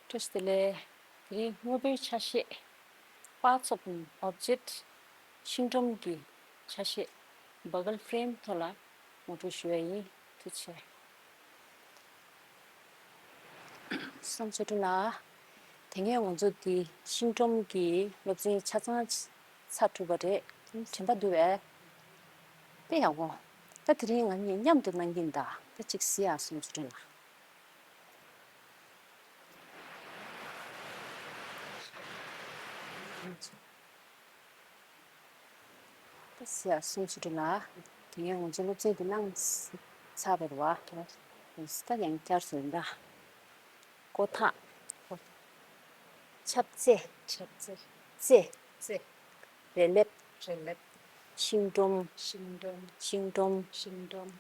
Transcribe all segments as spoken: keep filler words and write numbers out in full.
བཀྲ་ཤིས་བདེ་ལེགས། དེ་རིང་དངོས་པོའི་ཆ་ཤས། Parts of an object། ཤིང་སྒྲོམ་གྱི་ཆ་ཤས། Buccal frame ཐོག་ལ་ངོ་སྤྲོད་ཞུ་བ་ཡིན། ཐུགས་རྗེ་ཆེ། བསམ་ཆོས་སྒྲོན་ལགས། དེ་སྔོན་ང་ཚོ་འདི་ཤིང་སྒྲོམ་གྱི་སློབ་ཚན་ཆ་ཚང་ཚར་གྲུབ་པ་རེད། དྲན་པ་འདུག་པས། དཔེ་ཡག་པོ། ད་དེ་རིང་ང་གཉིས་མཉམ་དུ་གནང་གི་ཡིན་ད། ད་གཅིག་གཟིགས་ཨ། བསམ་ཆོས་སྒྲོན་ལགས། ད་གཟིགས་ཨ། བསམ་ཆོས་སྒྲོན་ལགས། དེ་སྔོན་ང་ཚོ་སློབ་ཚན་འདི་གནང་ཚར་བ་རེད་པ། ད་ཡང་བསྐྱར་ཞུ་ཡིན་ད། ཀོ་ཐག་ཁྱབ་རྩེ། ཁྱབ་རྩེ། རྩེ། རྩེ། རེ་ལེབ། རེ་ལེབ། ཤིང་སྒྲོམ། ཤིང་སྒྲོམ། ཤིང་སྒྲོམ། ཤིང་སྒྲོམ།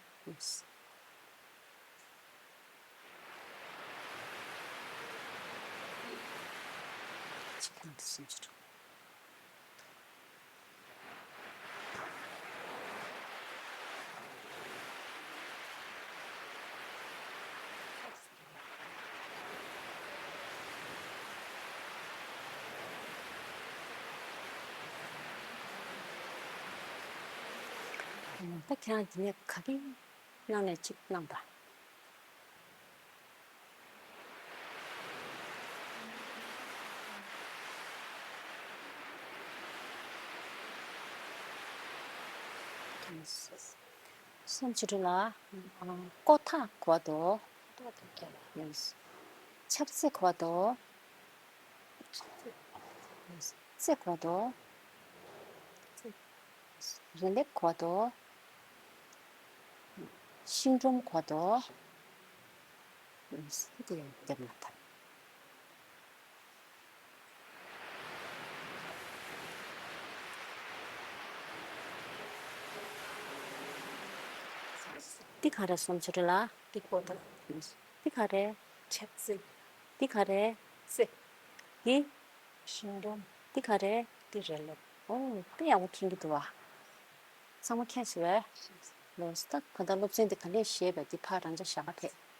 ཅིག་གང་དུ་སུན་ཅི་འགྲོ། ད་ཁྱེད་རང་འདི་ནས་ག་གི་ནང་ནས་གཅིག་གནང་དང་། བསམ་ཆོས་སྒྲོན་ལགས། ཀོ་ཐག་གོ་བ་དོ། ཁྱབ་རྩེ་གོ་བ་དོ། རྩེ་གོ་བ་དོ། རེ་ལེབ་གོ་བ་དོ། ཤིང་སྒྲོམ་གོ་བ་དོ། དེ་རྒྱབ་ན་ད། འདི་ག་རེ། བསམ་ཆོས་སྒྲོན་ལགས། འདི་ཀོ་ཐག་འདི་ག་རེ། ཁྱབ་རྩེ། འདི་ག་རེ། རྩེ། འདི། ཤིང་སྒྲོམ། འདི་ག་རེ། འདི་རེ་ལེབ། ཨོ། དཔེ་ཡག་པོ་མཁྱེན་གྱི་འདུག་པ། ཚང་མ་མཁྱེན་སོང་བས། ལགས་སོ། ད་གང་ལྟར་སློབ་ཚན་འདི་ག་ནས་བཤད་པས། འདི་ཕར་རང་འཇགས་བཞག་ག་ཐད།